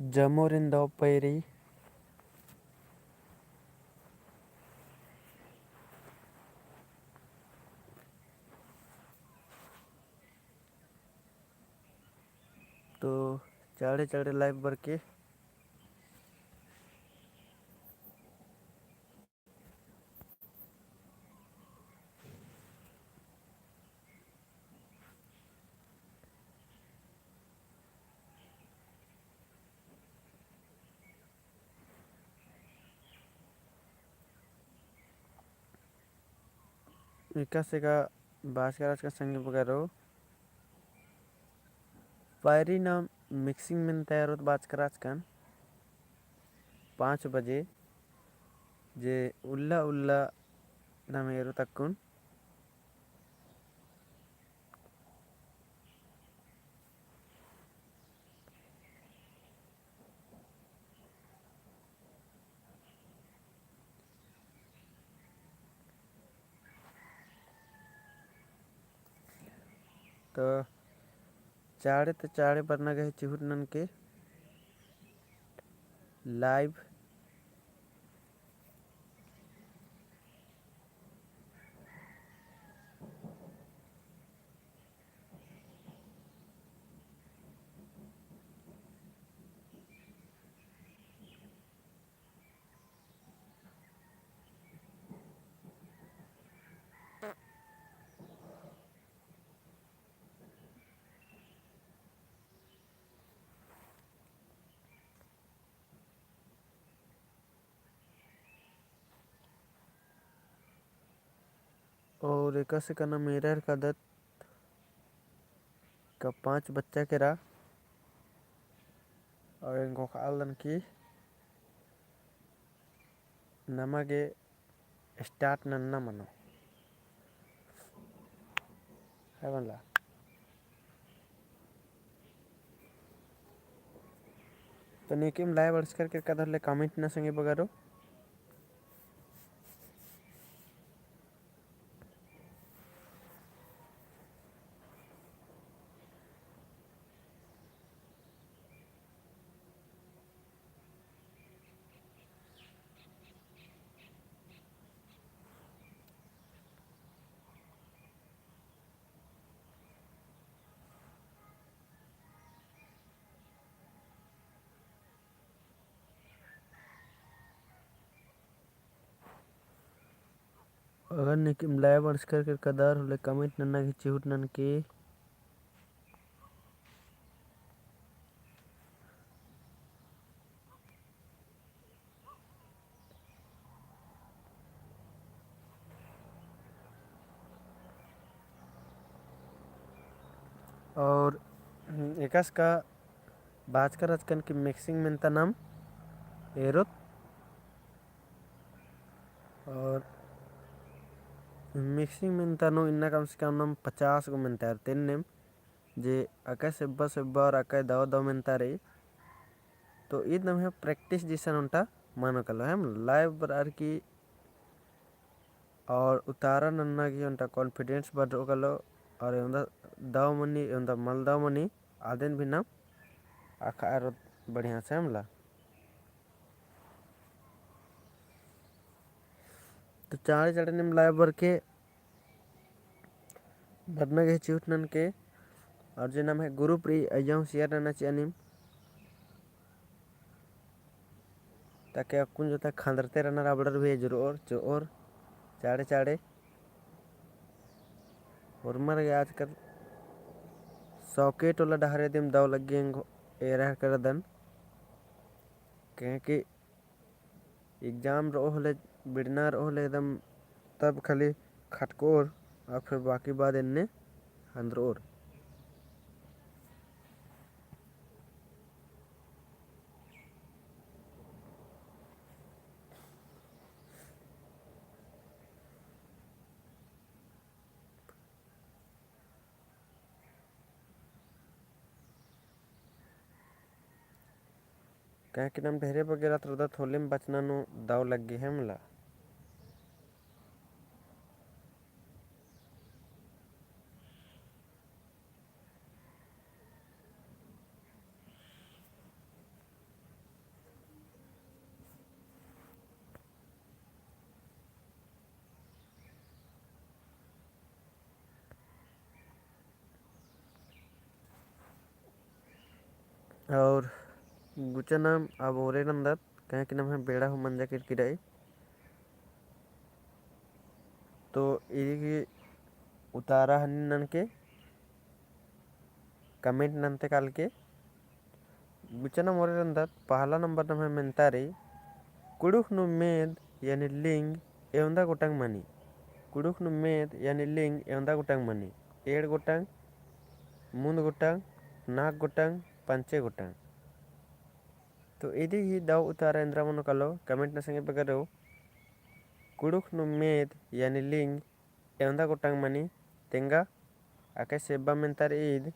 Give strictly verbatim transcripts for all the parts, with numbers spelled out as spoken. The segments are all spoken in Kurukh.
जमोरिन दव पैरी। तो चाड़े चाड़े live बरके। एकासे का बाचका रहचकन संगी बगरो, पैरी नाम mixing मेन्ता एरोत बाचका रहचकन पाँच बजे, जे उल्ला उल्ला नाम एरोत अक्कुन। तो चाड़े तो चाड़े बरना गही चिहुट ननके live। और एकासे का नाम एरा एरकादत का पाँच बच्चा केरा। और एंगो ख़ालदन की नमा गे start नन्ना मनो। है बल्ला। तो नीकिम live अंड़सकर केरकदर ले comment नना संगी बगरो। अगर नीकिम live अंड़सकर केरकदर होले comment नन्ना गही चिहुट ननके। और एकासे का बाचका रहचकन कि mixing मेन्ता नाम एरोत। और mixing मेन्ता नू इन्ना कम से कम नाम पचास गो मेन्ता एरोत एन्नेम, जे अकय सेब्बा सेब्बा और अकय दव दव मेन्ता रई। तो ईद नम्है practice जैसन ओन्टा मनो कालो, है ना, live बरअर की और उतारा नन्ना की ओन्टा confidence बढ़रओ कालो। और एवंदा दव मनी, एवंदा मल दव मनी, आदिन भी नाम अख़आ एरोत बढ़िया से, है मला। तो चाड़े चाड़े नीम live बरके बरना गही चिहुट ननके, और जे नम्है group रई अइय्या हूँ share नना चिआ नीम, ताकि अक्कुन जोता खंदरते रअनर अबड़र भी एजरओर चोओर चाड़े चाड़े। होरमर गे आजकल socket वाला डहरे दिम दव लग्गी एंगो एरा एरकादन, क्योंकि exam रओ होले, बिड़ना रओ होले एकदम तब खाली खटकोर और फिर बाकी बाद एन्ने हंदरोर। काहे कि नाम ढेरे बग्गे रात रअदत होले में बचना नू दव लग्गी है मला। और गुचा नाम अब ओरे रंदत, काहे कि नम्है बेड़ा हूँ मंजा केरकी रई। तो इदी गही उतारा हनी ननके comment नन्ते कालके। गुचा नाम ओरे रंदत, पहला नंबर नम्है मेन्ता रई, कुँड़ुख़ नू मेद यानी लिंग एवंदा गोटंग मनी। कुँड़ुख़ नू मेद यानी लिंग एवंदा गोटंग मनी। एंड़ गोटंग, मुन्द गोटंग, नाक गोटंग, पंचे गोटंग। तो इदी गही दव उतारा एन्दरा मनो कालो, comment नू संगी बगरो। कुँड़ुख़ नू मेद यानी लिंग एवंदा गोटंग मनी तेंगा, अकय सेब्बा मेन्ता रई ईद।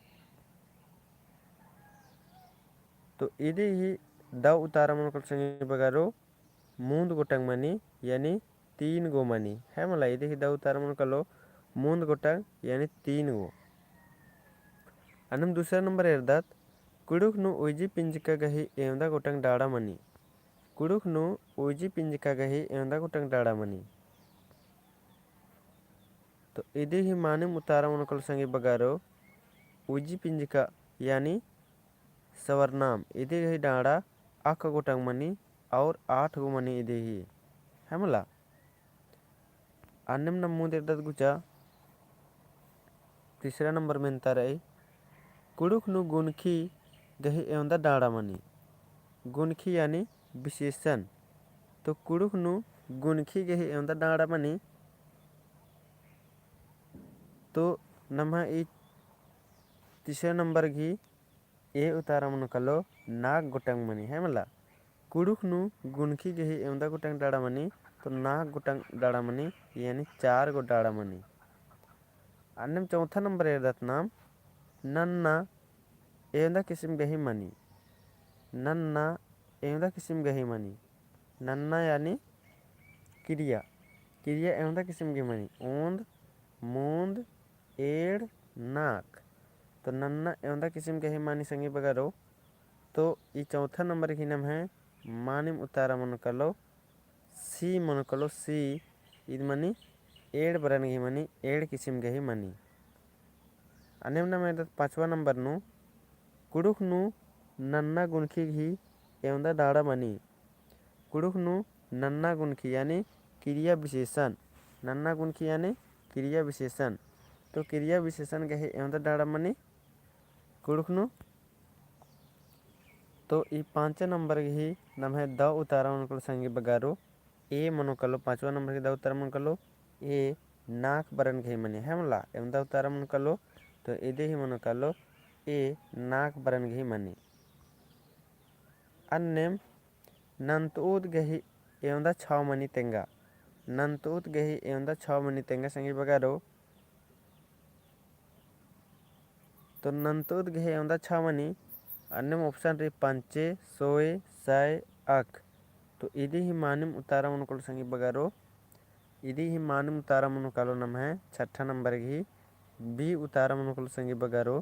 तो इदी गही दव उतारा मनो कालो संगी बगरो, मुन्द गोटंग मनी यानी तीन गो मनी। है मला, इदी गही दव उतारा मनो कालो, मुन्द गोटंग यानी तीन गो। अन्नेम दूसरा नंबर एरदत, कुँड़ुख़ नू उइजी पिंजका गही एवंदा गोटंग डाड़ा मनी। कुँड़ुख़ नू उइजी पिंजका गही एवंदा गोटंग डाड़ा मनी। तो इदी गही मानिम उतारा मनो कालो संगी बगरो, उइजी पिंजका यानी सवरनाम, इदी गही डाड़ा अक गोटंग मनी और आठ गो मनी इदी गही। है मला? अन्नेम नम मुन्द एरदत गुचा, तीसरा नंबर मेन्ता रई, कुँड़ुख़ नू गुनखी गही एवंदा डाड़ा मनी। गुनखी यानी विशेषण। तो कुँड़ुख़ नू गुनखी गही एवंदा डाड़ा मनी। तो नम्है ई तीसरा नंबर गही ए उतारा मनो कालो, नाक गोटंग मनी। है मला, कुँड़ुख़ नू गुनखी गही एवंदा गोटंग डाड़ा मनी, तो नाक गोटंग डाड़ा मनी, यानी चार गो डाड़ा मनी। अन्नेम चौथा नंबर एरदत नाम, नन्ना एवंदा किसिम गही मनी। नन्ना एवंदा किसिम गही मनी। नन्ना यानी किरिया, किरिया एवंदा किसिम गही मनी। ओन्द, मुन्द, एंड़, नाक। तो नन्ना एवंदा किसिम गही मनी संगी बगरो। तो ई चौथा नंबर गही नम्है मानिम उतारा मनो कालो, C मनो कालो, C। ईद मनी एंड़ बरन गही मनी, एंड़ किसिम गही मनी। अन्नेम नम एरदत पाँचवा नंबर नू, कुँड़ुख़ नू नन्ना गुनखी गही एवंदा डाड़ा मनी। कुँड़ुख़ नू नन्ना गुनखी यानी किरिया विशेषण। नन्ना गुनखी यानी किरिया विशेषण। तो किरिया विशेषण गही एवंदा डाड़ा मनी कुँड़ुख़ नू। तो ई पाँचे नंबर गही नम्है दव उतारा मनो कालो संगी बगरो। ए मनो कालो, पाँचवा नंबर गही दव उतारा मनो कालो, ए नाक बरन गही मनी। है मला, एवंदा उतारा मनो कालो, तो इदी गही मनो कालो, ए नाक बरन गही मनी। अन्नेम नन्तउद गही एवंदा छाव मनी तेंगा। नन्तउद गही एवंदा छाव मनी तेंगा संगी बगरो। तो नन्तउद गही एवंदा छाव मनी, अन्नेम option रई पंचे, सोय, सय, अक। तो इदी गही मानिम उतारा मनो कालो संगी बगरो। इदी गही मानिम उतारा मनो कालो नम्है छठा नंबर गही B उतारा मनो कालो संगी बगरो,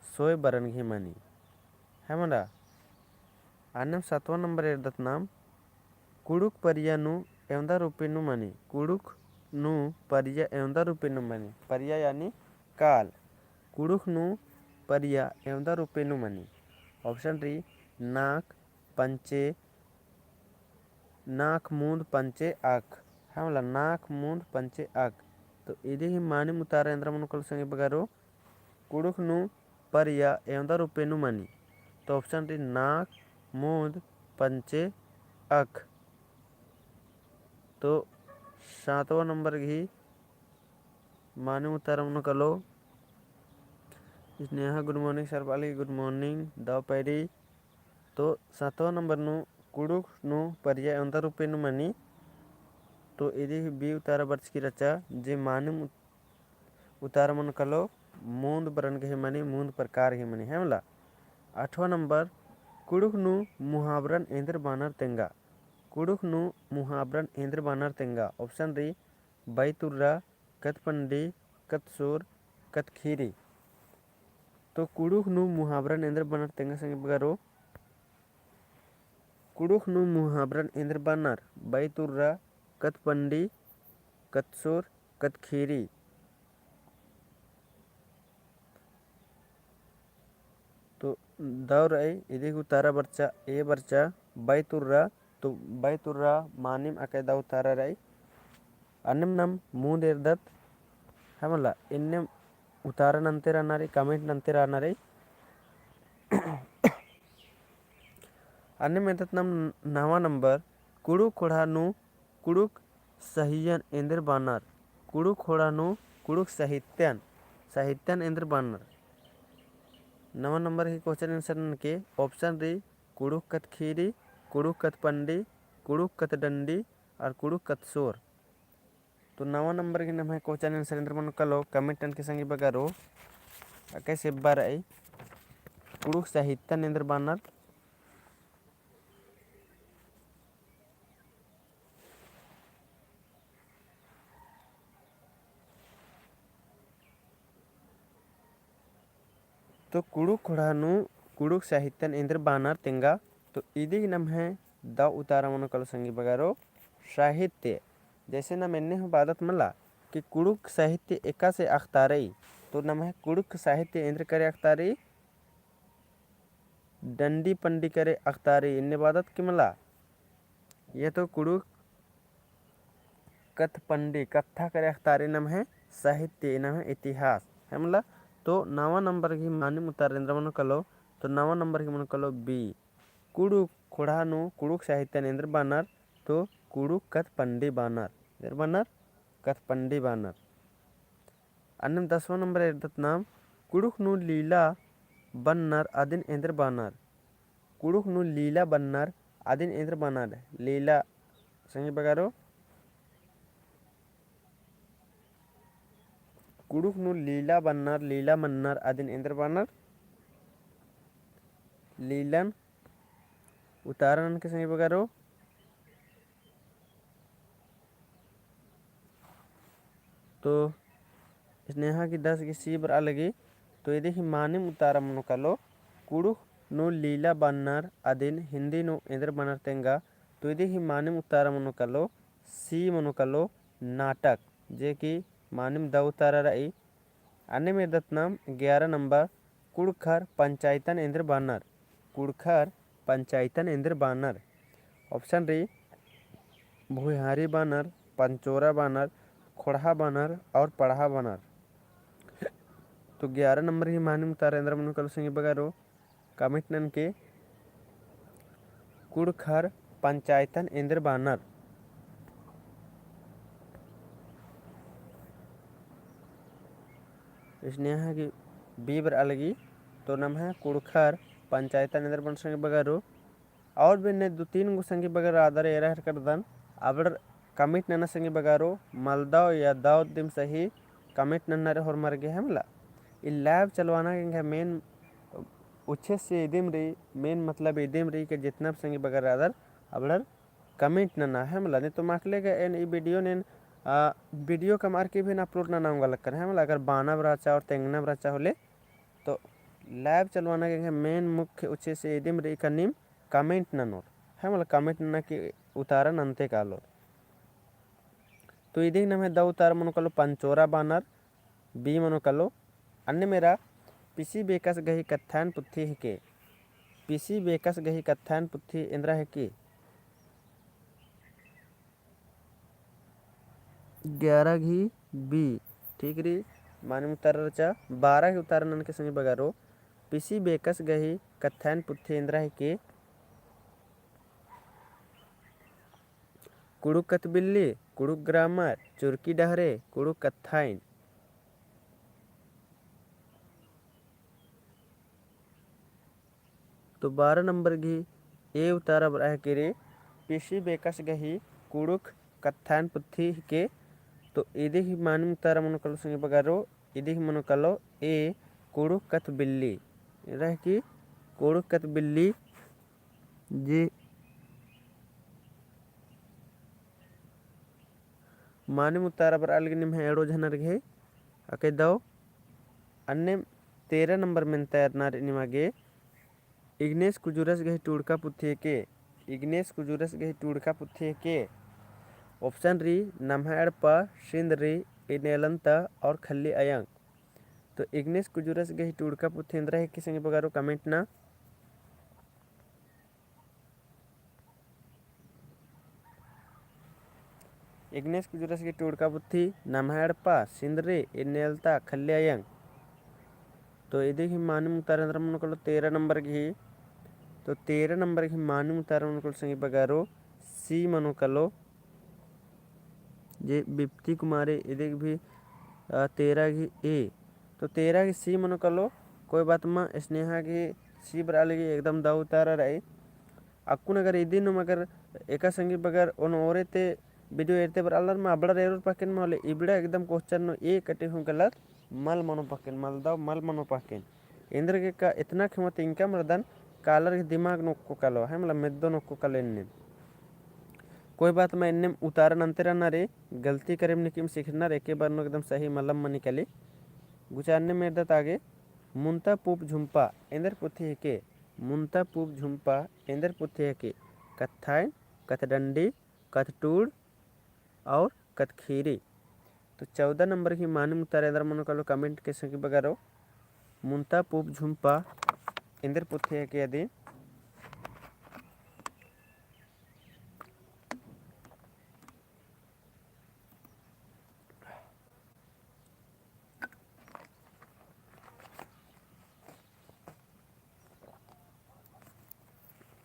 सोय बरन गही मनी। है मला? अन्नेम सातवाँ नंबर एरदत नाम, कुँड़ुख़ परिया नू एवंदा रूपे नू मनी। कुँड़ुख़ नू परिया एवंदा रूपे नू मनी। परिया यानी काल। कुँड़ुख़ नू परिया एवंदा रूपे नू मनी। Option रई नाक, पंचे, नाक, मुन्द, पंचे, अक। है मला, नाक, मुन्द, पंचे, अक। तो इदी गही मानिम उतारा एन्दरा मनो कालो संगी बगरो, कुँड़ुख़ नू परिया एवंदा रूपे नू मनी। तो option रई नाक, मुन्द, पंचे, अक। तो सातवाँ नंबर गही मानिम उतारा मनो कालो। स्नेहा good morning, सरपाली good morning, दव पैरी। तो सातवाँ नंबर नू कुँड़ुख़ नू परिया एवंदा रूपे नू मनी। तो इदी B उतारा बरचकी रहचा, जे मानिम उत-, उतारा मनो कालो, मुन्द बरन गही मनी, मुन्द प्रकार गही मनी। है मला? आठवाँ नंबर, कुँड़ुख़ नू मुहाबरन एन्देर बअनर तेंगा। कुँड़ुख़ नू मुहाबरन एन्देर बअनर तेंगा। Option रई, बई तुर्रा, कत पंडी, कत सोर, कत खीरी। तो कुँड़ुख़ नू मुहाबरन एन्देर बअनर तेंगा संगी बगरो। कुँड़ुख़ नू मुहाबरन एन्देर बअनर, बई तुर्रा, कत पंडी, कत सोर, कत खीरी। तो दौ रई, इदी गही उतारा बरचा, ए बरचा, बैतुर्रा, तो बैतुर्रा मानिम अकय दौ उतारा रई। अन्नेम नाम मुन्द एरदत, है मला, एन्नेम उतारा नन्ते रअना रई, comment नन्ते रअना रई। अन्नेम एरदत नाम नवा नंबर, कुँड़ुख़ ख़ोंड़हा नू कुँड़ुख़ सहियन एन्देर बअनर। कुँड़ुख़ ख़ोंड़हा नू कुँड़ुख़ साहित्यन, साहित्यन एन्देर बअनर। नवा नंबर गही question answer ननके option रई, कुँड़ुख़ कत्थ ख़ीरी, कुँड़ुख़ कत्थ पंडी, कुँड़ुख़ कत्थ डंडी और कुँड़ुख़ कत्थ सोर। तो नवा नंबर गही नम्है question answer एन्देर मनो कालो, comment ननके संगी बगरो, अकय सेब्बा रई, कुँड़ुख़ साहित्यन एन्देर बअनर। तो कुँड़ुख़ ख़ोंड़हा नू कुँड़ुख़ साहित्यन एन्देर बअनर तेंगा। तो इदी गही नम्है दौ उतारा मनो कालो संगी बगरो, साहित्य। जैसे नाम एन्ने हूँ बअदत मला कि कुँड़ुख़ साहित्य एकासे अख़तारई, तो नम्है कुँड़ुख़ साहित्य एन्देर करे अख़तारई, डंडी पंडी करे अख़तारई एन्ने बअदत कि मला। ये तो कुँड़ुख़ कत्थ पंडी, कत्था करे अख़तारई नम्है साहित्य, नम्है इतिहास, है मला। तो नवा नंबर गही मानिम उतारा एन्देर मनो कालो, तो नवा नंबर गही मनो कालो B, कुँड़ुख़ ख़ोंड़हा नू कुँड़ुख़ साहित्यन एन्देर बअनर, तो कुँड़ुख़ कत्थ पंडी बअनर, एन्देर बअनर, कत्थ पंडी बअनर। अन्नेम दसवाँ नंबर एरदत नाम, कुँड़ुख़ नू लीला बअनर अदिन एन्देर बअनर। कुँड़ुख़ नू लीला बअनर अदिन एन्देर बअनर। लीला संगी बगरो, कुँड़ुख़ नू लीला बअनर, लीला मन्नर अदिन एन्देर बअनर। लीलन उतारा ननके संगी बगरो। तो स्नेहा गही दस गही C बरआ लगी। तो इदी गही मानिम उतारा मनो कालो, कुँड़ुख़ नू लीला बअनर अदिन हिन्दी नू एन्देर बअनर तेंगा। तो इदी गही मानिम उतारा मनो कालो, C मनो कालो, नाटक, जे कि मानिम दौ उतारा रई। अन्नेम एरदत नाम ग्यारह नंबर, कुँड़ुख़र पंचायतन एन्देर बअनर। कुँड़ुख़र पंचायतन एन्देर बअनर। Option रई, भुइँहारी बअनर, पंचोरा बअनर, ख़ोंड़हा बअनर और पड़हा बअनर। तो ग्यारह नंबर गही मानिम उतारा एन्देर मनो कालो संगी बगरो, comment ननके, कुँड़ुख़र पंचायतन एन्देर बअनर। स्नेहा गही B बरआ लगी। तो नम्है कुँड़ुख़र पंचायतन एन्देर बअनर संगी बगरो। और भी एन्ने दो तीन गो संगी बगरो रअदर एरा हेलरकदन, अबड़र comment नना संगी बगरो, मलदव या दव दिम सही comment नन्ना रई होरमर गे, है मला। ई live चलवाना गे एंग्है main उच्छेस इदिम रई, main मतलब इदिम रई कि जितना भी संगी बगरो रअदर अबड़र comment नना, है मला। नहीं तो माकले गे एन ई video नेन, आ, video कमअर की भी एन upload नना ओंगा लक्कन, है मला। अगर बानब रहचा और तेंगनब रहचा होले, तो live चलवाना गे एंग्है main मुख्य उच्छेस इदिम रई का नीम comment ननोर, है मला। Comment नना की उतारा नन्ते कालोर। तो इदी गही नम्है दौ उतारा मनो कालो पंचोरा बअनर, B मनो कालो। अन्नेम एरा पीसी बेकस गही कत्थायन पुथी हिके। पीसी बेकस गही कत्थायन पुथी एन्दरा हिके। ग्यारह गही B ठीक रई, मानिम उतारा रहचा। बारह गही उतारा ननके संगी बगरो, पीसी बेकस गही कत्थायन पुथी एन्दरा हिके। कुँड़ुख़ कत्थ बिल्ली, कुँड़ुख़ grammar, चुरकी डहरे, कुँड़ुख़ कत्थाइन। तो बारह नंबर गही A उतारा बरआ हिके रे, पीसी बेकस गही कुँड़ुख़ कत्थायन पुथी हिके। तो इदी गही मानिम उतारा मनो कालो संगी बगरो, इदी गही मनो कालो A कुँड़ुख़ कत्थ बिल्ली। रअदय कि कुँड़ुख़ कत्थ बिल्ली जे मानिम उतारा बरआ लगी निम्है एंड़ो झनर गे। अकय दव अन्नेम तेरह नंबर मेन्ता एरना रई निमा गे। इग्नेस कुजूरस गही टूड़का पुथी हिके। इग्नेस कुजूरस गही टूड़का पुथी हिके। Option रई नम्है एड़पा, सिंदरी, इनेलन्ता और खल्ली अयंग। तो इग्नेस कुजूरस गही टूड़का पुथी एन्दरा हिके संगी बगरो comment ना। इग्नेस कुजूरस गही टूड़का पुथी नम्है एड़पा, सिंदरी, एन्ने अलता, खल्ली अयंग। तो इदी गही मानिम उतारा एन्दरा मनो कालो तेरह नंबर गही। तो तेरह नंबर गही मानिम उतारा मनो कालो संगी बगरो C मनो कालो। जे बिप्ती कुमारी इदी गही भी, अ, तेरह गही A। तो तेरह गही C मनो कालो, कोई बात मा, स्नेहा गही C बरआ लगी एकदम दव उतारा रई। अक्कुन अगर इदिनुम अगर एका संगी बगर ओन ओरे ते video एरते बरआलर मा अबड़ा एरोर पहकेन मा होले इबड़ा एकदम question नू A कटे हूँ गलत मल मनो पहकेन, मल दव मल मनो पहकेन। एन्देरगे का इतना खेमा तिंका मरदन कालर गही दिमाग नू ओक्को कालो, है मला मेद्दो नू ओक्को कालो एन्ने। कोई बात मा एन्नेम उतारन अन्ते रअना रे, गलती करेम निकिम सिखरना रे, एके बार नू एकदम सही मलम मनी काली। गुचा अन्नेम एरदत आगे, मुन्ता पूप झुम्पा एन्देर पुथी हिके, मुन्ता पूप झुम्पा एन्देर पुथी हिके, कत्थाइन, कत्थडंडी, कत्थटूड़ और कत्थखीरी। तो चौदह नंबर गही मानिम उतारा एन्दरा मनो कालो comment के संगी बगरो। मुन्ता पूप झुम्पा एन्देर पुथी हिके अदी।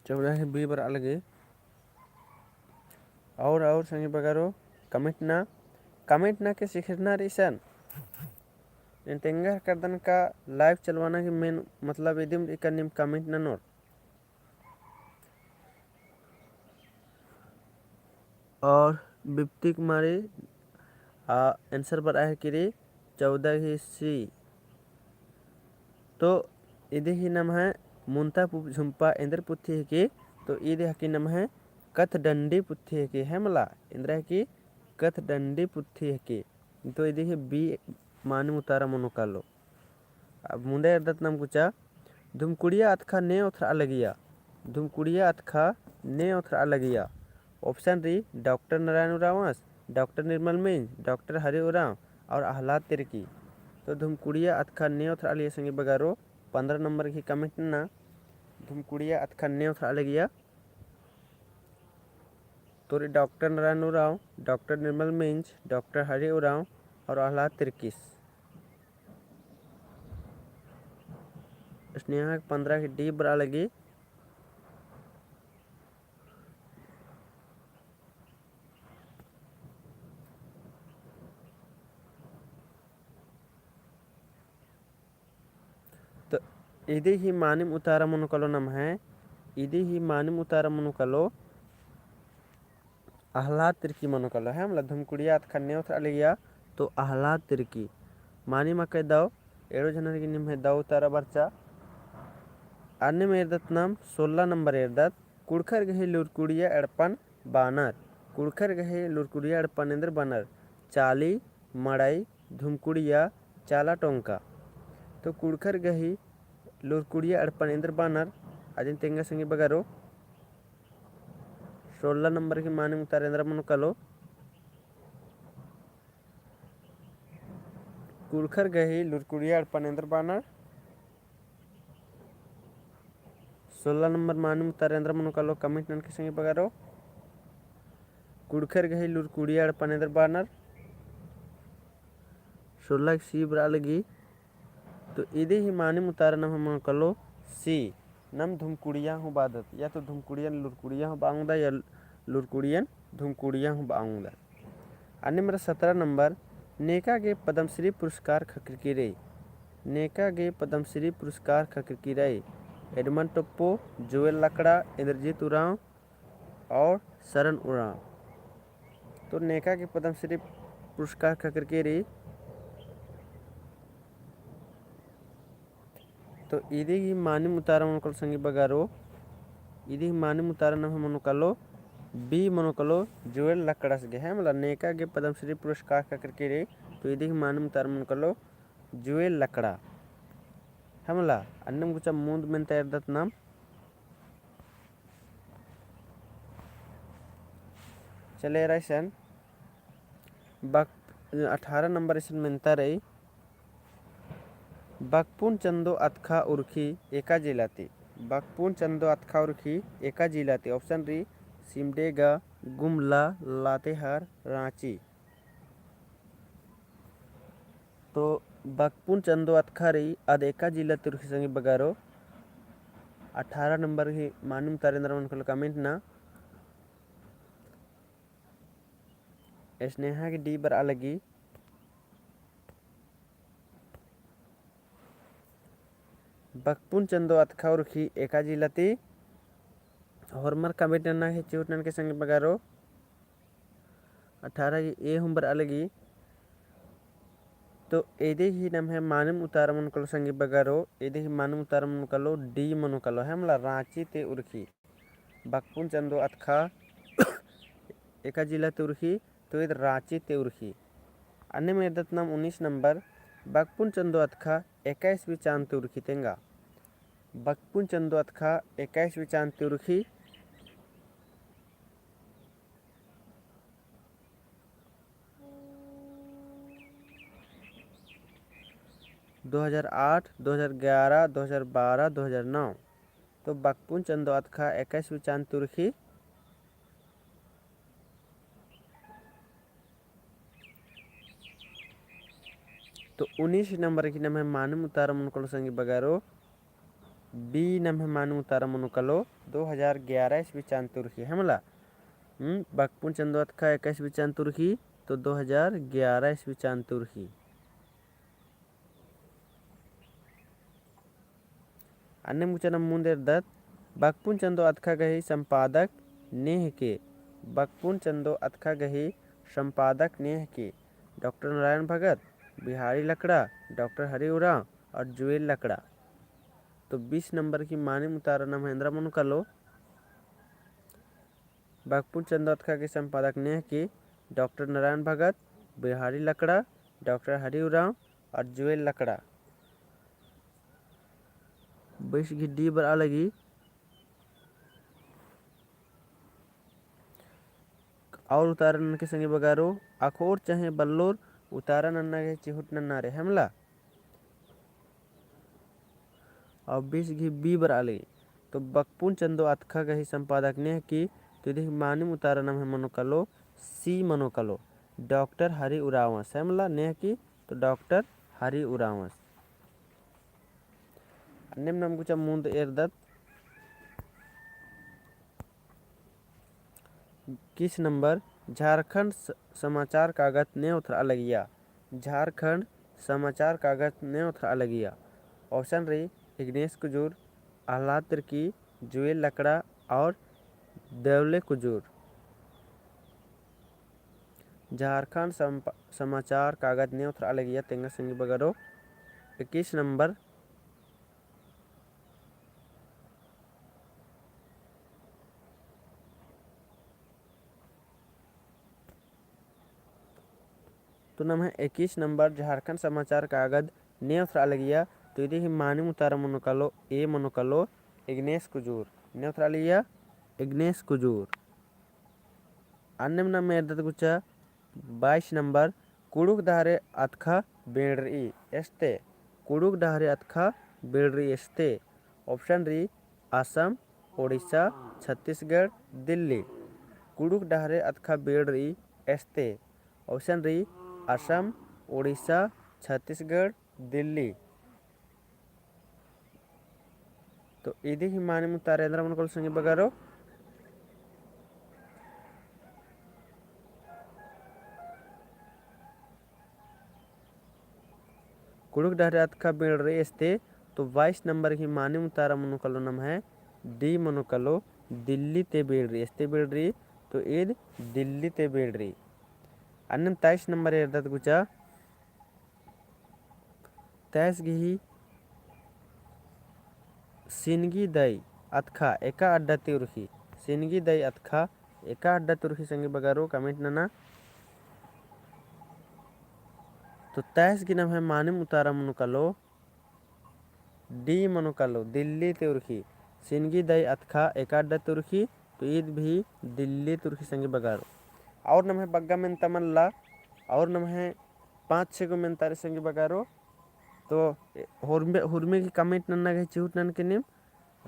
चौदह गही B बरआ लगी। और, और संगी बगरो comment ना, comment ना के सिखरना रई सन। एन तेंगा करदन का live चलवाना की main मतलब इदिम इका नीम comment ननोर। और बिप्ती कुमारी, आ, answer बरआ हिके री चौदह गही C। तो इदी ही नम्है मुन्ता पूप झुम्पा एन्देर पुथी हिके, तो इदी हकी नम्है कत्थडंडी पुथी हिके, है मला, एन्दरा हिके कत्थडंडी पुथी हिके। तो इदी ही B मानिम उतारा मनो कालो। अब मुन्दा एरदत नाम गुचा, धुमकुड़िया अतखा ने ओथरआ लगिया। धुमकुड़िया अतखा ने ओथरआ लगिया। Option रई डॉक्टर नारायण उराँवस, डॉक्टर निर्मल मिंज, डॉक्टर हरि उराँव और अहलाद तिर्की। तो धुमकुड़िया अतखा ने ओथरआ लगिया संगी बगरो, पन्द्रह नंबर गही comment ना, धुमकुड़िया अतखा ने ओथरआ लगिया। तो रई डॉक्टर नारायण उराँव, डॉक्टर निर्मल मिंज, डॉक्टर हरि उराँव और अहलाद तिर्कीस। स्नेहा पन्द्रह गही D बरआ लगी। तो इदी ही मानिम उतारा मनो कालो नम्है, इदी ही मानिम उतारा मनो कालो अहलाद तिर्की मनो कालो, है मला, धुमकुड़िया अतखा ने ओथरआ लगिया, तो अहलाद तिर्की। मानिम अकय दव, एड़ो झनर की निम्है दव उतारा बरचा। अन्नेम एरदत नाम सोलह नंबर एरदत, कुँड़ुख़र गही लूरकुड़िया एड़पन बानर। कुँड़ुख़र गही लूरकुड़िया एड़पन एन्देर बानर। चाली, मड़ई, धुमकुड़िया, चाला टोंका। तो कुँड़ुख़र गही लूरकुड़िया एड़पन एन्देर बानर, अदिन तेंगा संगी बगरो। सोलह नंबर गही मानिम उतारा एन्दरा मनो कालो। कुँड़ुख़र गही लूरकुड़िया एड़पन एन्देर बानर। सोलह नंबर मानिम उतारा एन्दरा मनो कालो comment ननके संगी बगरो। कुँड़ुख़र गही लूरकुड़िया एड़पन एन्देर बानर। सोलह गही C बरआ लगी। तो इदी ही मानिम उतारा नम्है मनो कालो C, नम धुमकुड़िया हूँ बादत, या तो धुमकुड़ियन लूरकुड़िया हूँ बाँगदा, या लूरकुड़ियन धुमकुड़िया हूँ बाँगदा। अन्नेम एरा सतरा नंबर, नेका गे पद्मश्री पुरस्कार ख़क्खरकी रई। नेका गे पद्मश्री पुरस्कार ख़क्खरकी रई। एडमंड टोप्पो, जोएल लकड़ा, इंद्रजीत उराँव और शरण उराँव। तो नेका गे पद्मश्री पुरस्कार ख़क्खरकी रई। तो इदी ही मानिम उतारा मनो कालो संगी बगरो, इदी ही मानिम उतारा नम्है मनो कालो, B मनो कालो, जोएल लकड़ास गे, है मला, नेका गे पद्मश्री पुरस्कार ख़क्खरकी रई, तो इदी ही मानिम उतारा मनो कालो, जोएल लकड़ा, है मला, अन्नेम गुचा मुन्द मेन्ता एरदत नाम। चले एरा इसन बक-, अठारह नंबर इसन मेन्ता रई। बकपुन चंदो अतखा उरखी एका जिला ती। बकपुन चंदो अतखा उरखी एका जिला ती। Option रई, सिमडेगा, गुमला, लातेहार, राँची। तो बकपुन चंदो अतखा रई, अद एका जिला ती उरखी संगी बगरो। अठारह नंबर ही मानिम उतारा एन्दरा मनो कालो comment नना। स्नेहा की D बरआ लगी। बकपुन चंदो अतखा उरखी एका जिला ती। होरमर comment नना ही चिहुट ननके संगी बगरो। अठारह की A हूँ बरआ लगी। तो एदे ही नम्है मानिम उतारा मनो कालो संगी बगरो, एदे ही मानिम उतारा मनो कालो, D मनो कालो, है मला, राँची ती उरखी। बकपुन चंदो अतखा एका जिला ती उरखी, तो ईद राँची ती उरखी। अन्नेम एरदत नाम उन्नीस नंबर, बकपुन चंदो अतखा एका ईस्वी चान ती उरखी तेंगा। बकपुन चंदो अतखा एका ईस्वी चान ती उरखी। दो हज़ार आठ, दो हज़ार ग्यारह, दो हज़ार बारह, दो हज़ार नौ। तो बकपुन चंदो अतखा एका ईस्वी चान ती उरखी। तो उन्नीस नंबर की नम्है मानिम उतारा मनो कालो संगी बगरो, B नम्है मानिम उतारा मनो कालो, दो हज़ार ग्यारह ईस्वी चान ती उरखी, है मला। हम्म, बकपुन चंदो अतखा एका ईस्वी चान ती उरखी, तो दो हज़ार ग्यारह ईस्वी चान ती उरखी। अन्नेम गुचा नाम मुन्द एरदत, बकपुन चंदो अतखा गही संपादक नेहके, बकपुन चंदो अतखा गही संपादक नेहके, डॉक्टर नारायण भगत, बिहारी लकड़ा, डॉक्टर हरि उराँव और जुएल लकड़ा। तो बीस नंबर की मानिम उतारा नम्है एन्दरा मनो कालो। बकपुन चंदो अतखा गही संपादक नेहके डॉक्टर नारायण भगत, बिहारी लकड़ा, डॉक्टर हरि उराँव और जुएल लकड़ा। बीस गही D बरआ लगी। और उतारा ननके संगी बगरो, अखोर चहे बल्लोर उतारा नन्ना गही चिहुट नन्ना रई, है मला। और बीस गही B बरआ लगी। तो बकपुन चंदो अतखा गही संपादक नेहकी, तो इदी मानिम उतारा नम्है मनो कालो, C मनो कालो, डॉक्टर हरि उराँवस, है मला, नेहकी, तो डॉक्टर हरि उराँवस। अन्नेम नाम गुचा मुन्द एरदत। इक्कीस नंबर, झारखंड स-, समाचार कागद ने ओथरआ लगिया। झारखंड समाचार कागद ने ओथरआ लगिया। Option रई, इग्नेस कुजूर, अहलाद तिर्की, जुएल लकड़ा और देवले कुजूर। झारखंड संप-, समाचार कागद ने ओथरआ लगिया तेंगा संगी बगरो। इक्कीस नंबर। तो नम्है इक्कीस नंबर झारखंड समाचार कागद ने ओथरआ लगिया, तो इदी ही मानिम उतारा मनो कालो, A मनो कालो, इग्नेस कुजूर। ने ओथरआ लगिया, इग्नेस कुजूर। अन्नेम नाम एरदत गुचा बाईस नंबर, कुँड़ुख़ डहरे अतख़ा बेंड़रई एसते। कुँड़ुख़ डहरे अतख़ा बेंड़रई एसते। Option रई, असम, ओडिशा, छत्तीसगढ़, दिल्ली। कुँड़ुख़ डहरे अतख़ा बेंड़रई एसते। Option रई, असम, ओडिशा, छत्तीसगढ़, दिल्ली। तो इदी ही मानिम उतारा एन्दरा मनो कालो संगी बगरो। कुँड़ुख़ डहरे अतख़ा बेंड़रई एसते, तो बाईस नंबर ही मानिम उतारा मनो कालो नम्है D मनो कालो, दिल्ली ते बेंड़रई एसते बेंड़रई, तो ईद दिल्ली ते बेंड़रई। अन्नेम तेईस नंबर एरदत गुचा, तेईस गही सिनगी दई अतख़ा एका अड्डा ती उरख़ी। सिनगी दई अतख़ा एका अड्डा ती उरख़ी संगी बगरो comment नना। तो तेईस गही नम्है मानिम उतारा मनो कालो, D मनो कालो, दिल्ली ती उरख़ी। सिनगी दई अतख़ा एका अड्डा ती उरख़ी, तो ईद भी दिल्ली ती उरख़ी संगी बगरो। और नम्है बग्गे मेन्ता मल्ला, और नम्है पाँच छे गो मेन्ता रई संगी बगरो। तो होरमे, होरमे की comment नन्ना गही चिहुट ननके नीम,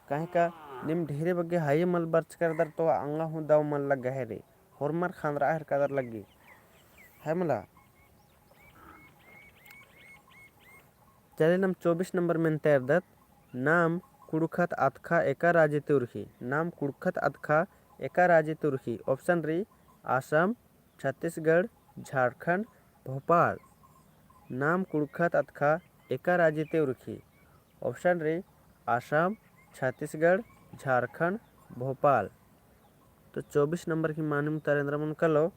काहे का नीम ढेरे बग्गे हाई मल बरचका रअदर तो अंगा हूँ दव मल लग्गा है रे, होरमर खंदरा हेरकादर लग्गी, है मला। चले नाम चौबीस नंबर मेन्ता एरदत, नाम कुँड़ुख़त अतख़ा एका राजी ती उरख़ी। नाम कुँड़ुख़त अतख़ा एका राजी ती उरख़ी। Option रई, आसाम, छत्तीसगढ़, झारखंड, भोपाल। नाम कुँड़ुख़त अतख़ा एका राजी ती उरख़ी। Option रई, आसाम, छत्तीसगढ़, झारखंड, भोपाल। तो चौबीस नंबर की मानिम उतारा एन्दरा मनो कालो।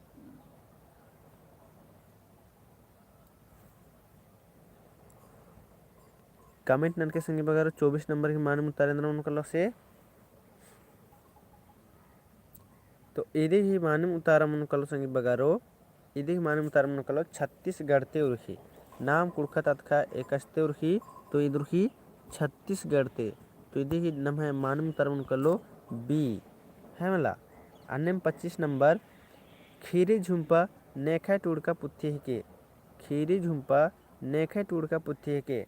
Comment ननके संगी बगरो चौबीस नंबर की मानिम उतारा एन्दरा मनो कालो से। तो इदी ही मानिम उतारा मनो कालो संगी बगरो, इदी ही मानिम उतारा मनो कालो छत्तीसगढ़ ती उरख़ी। नाम कुँड़ुख़त अतख़ा एकासे ती उरख़ी, तो इद उरख़ी छत्तीसगढ़ ती। तो इदी ही नम्है मानिम उतारा मनो कालो B, है मला। अन्नेम पच्चीस नंबर, खीरी झुम्पा नेखय टूड़का पुथी हेके। खीरी झुम्पा नेखय टूड़का पुथी हेके।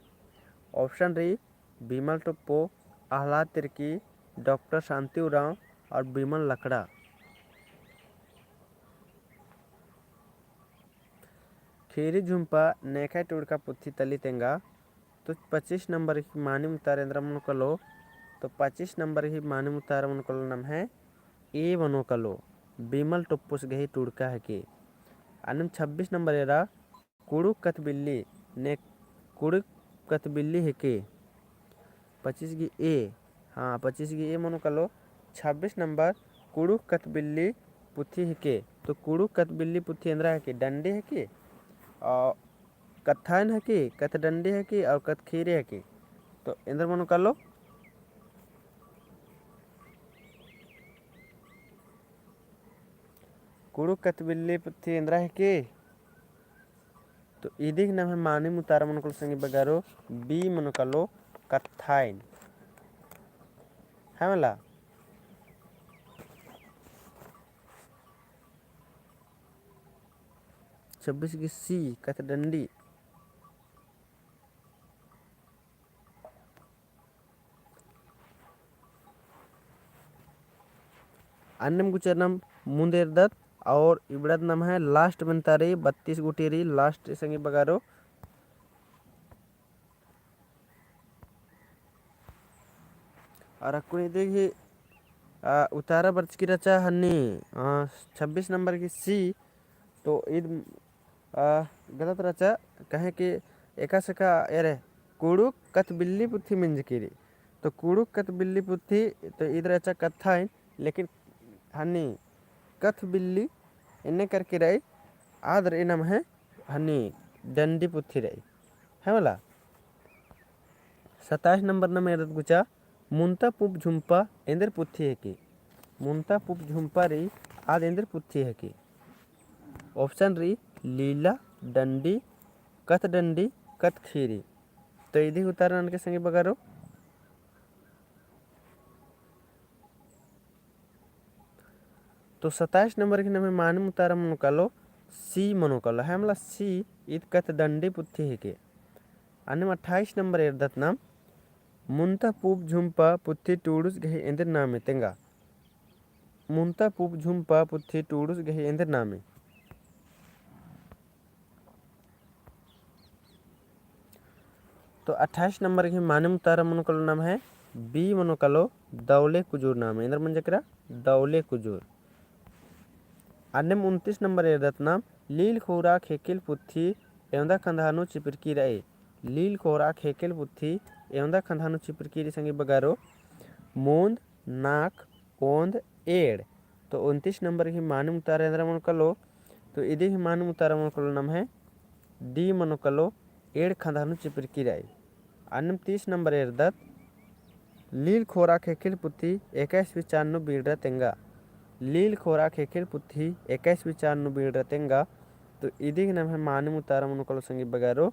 Option रई, बिमल टोप्पो, अहलाद तिर्की, डॉक्टर शांति उराँव और बिमल लकड़ा। खीरी झुम्पा नेखय टूड़का पुथी तली तेंगा। तो पच्चीस नंबर की मानिम उतारा एन्दरा मनो कालो। तो पच्चीस नंबर की मानिम उतारा मनो कालो नम्है A मनो कालो, बिमल टोप्पोस गही टूड़का हेके। अन्नेम छब्बीस नंबर एरा, कुँड़ुख़ कत्थबिल्ली ने, कुँड़ुख़ कत्थबिल्ली हेके। पच्चीस गी A, हाँ, पच्चीस गी A मनो कालो। छब्बीस नंबर, कुँड़ुख़ कत्थबिल्ली पुथी हेके। तो कुँड़ुख़ कत्थबिल्ली पुथी एन्दरा हेके, डंडी हेके, और कत्थाइन हेके, कत्थडंडी हेके और कत्थखीरी हेके। तो एन्दरा मनो कालो, कुँड़ुख़ कत्थबिल्ली पुथी एन्दरा हेके। तो इदी ही नम्है मानिम उतारा मनो कालो संगी बगरो, B मनो कालो, कत्थाइन। है मला। छब्बीस गी C, कत्थडंडी। अन्नेम गुचर नाम मुन्द एरदत और इबड़त नम्है last मेन्ता रई, बत्तीस गुटी रई, last रई संगी बगरो। और अक्कुन इदी ही, आ, उतारा बरचकी रहचा हन्नी, आ, छब्बीस नंबर की C, तो ईद, आ, गलत रहचा, काहे कि एकासे का एरे, कुँड़ुख़ कत्थबिल्ली पुथी मेंजकी रई। तो कुँड़ुख़ कत्थबिल्ली पुथी, तो ईद रहचा कत्थाइन, लेकिन हन्नी कत्थबिल्ली एन्ने करके रई, आद रई नम्है हन्नी डंडी पुथी रई। है मला। सत्ताईस नंबर नाम एरदत गुचा, मुन्ता पूँप झुम्पा एन्देर पुथी हेके। मुन्ता पूँप झुम्पा रई, आद एन्देर पुथी हेके। Option रई, लीला, डंडी, कत्थडंडी, कत्थखीरी। तो इदी उतारा ननके संगी बगरो। तो सत्ताईस नंबर की नम्है मानिम उतारा मनो कालो, C मनो कालो, है मला C, ईद कत्थडंडी पुथी हेके। अन्नेम अट्ठाईस नंबर एरदत नाम, मुन्ता पूँप झुम्पा पुथी टूड़ुस गही एन्देर नामे तेंगा। मुन्ता पूँप झुम्पा पुथी टूड़ुस गही एन्देर नामे। तो अट्ठाईस नंबर की मानिम उतारा मनो कालो नम्है B मनो कालो, दौले कुजूर नामे। एन्देर मंजा केरा, दौले कुजूर। अन्नेम उनतीस नंबर एरदत नाम, लील खोरा खेकेल पुथी एवंदा खंदहा नू चिपरकी रई। लील खोरा खेकेल पुथी एवंदा खंदहा नू चिपरकी रई संगी बगरो, मुन्द, नाख, ओन्द, एंड़। तो उनतीस नंबर की मानिम उतारा एन्देर मनो कालो, तो इदी ही मानिम उतारा मनो कालो नम्है D मनो कालो, एंड़ खंदहा नू चिपरकी रई। अन्नेम तीस नंबर एरदत, लील खोरा खेकेल पुथी एका ईस्वी चान नू बीड़रा तेंगा। लील खोरा खेकेल पुथी एका ईस्वी चान नू बीड़रा तेंगा। तो इदी ही नम्है मानिम उतारा मनो कालो संगी बगरो,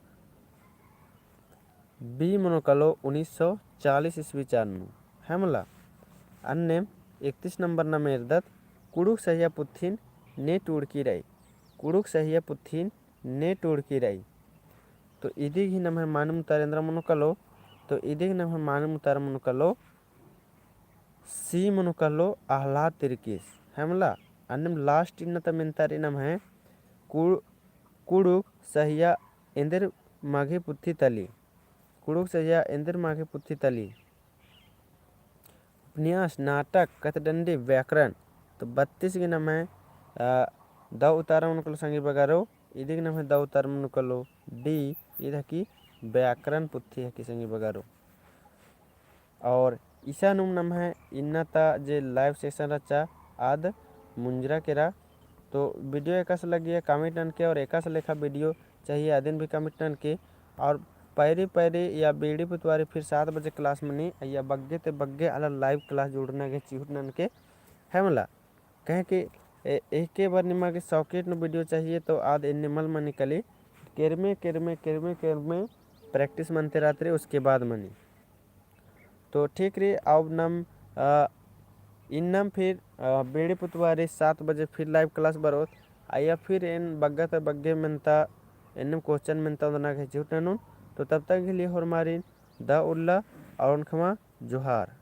B मनो कालो उन्नीस सौ चालीस ईस्वी चान नू, है मला। अन्नेम इकतीस नंबर नाम एरदत, कुँड़ुख़ सहिया पुथिन ने टूड़की रई। कुँड़ुख़ सहिया पुथिन ने टूड़की रई। तो इदिग ही नम्है मानिम उतार एन्दरा मनो कालो, तो इदिग नम्है मानिम उतार मनो कालो, C मनो कालो, आह्लाद तिर्कीस। है मला, अन्नेम last इन्ना ता मेन्ता रई नम्है कु-, कुँड़ुख़ सहिया एन्देर माघे पुथी तली। कुँड़ुख़ सहिया एन्देर माघे पुथी तली। उपन्यास, नाटक, कथडंडी, व्याकरण। तो बत्तीस गे नम्है, अ, दव उतार मनो कालो संगी बगरो, इदिग नम्है दव उतार मनो कालो D, इद हकी व्याकरण पुथी हकी संगी बगरो। और इसानुम नम्है इन्ना ता जे live session रहचा आद मुंजरा केरा। तो video एकासे लग्गिया comment ननके और एकासे लेखा video चाहिए अदिन भी comment ननके। और पैरी पैरी या बेड़ी पुतवारी फिर सात बजे class मनी, अइय्या बग्गे ते बग्गे आलर live class जुड़ना गे चिहुट ननके। है मला, कहे कि ए-, एके बार निमा गे shortcut नू video चाहिए तो आद एन्ने मल मनी काली, केरमे, केरमे, केरमे, केरमे practice मनते रहत रई, उसके बाद मनी। तो ठीक रई, अब नम, अ, इन्नम फिर, अ, बेड़ी पुतवारी सात बजे फिर live class बरोत, अइय्या फिर एन बग्गे ते बग्गे मेन्ता, एन्नेम question मेन्ता ओन्दना गे चिहुट ननोन। तो तब तक के लिए होरमारिन दव उल्ला और ओनखमा जोहार।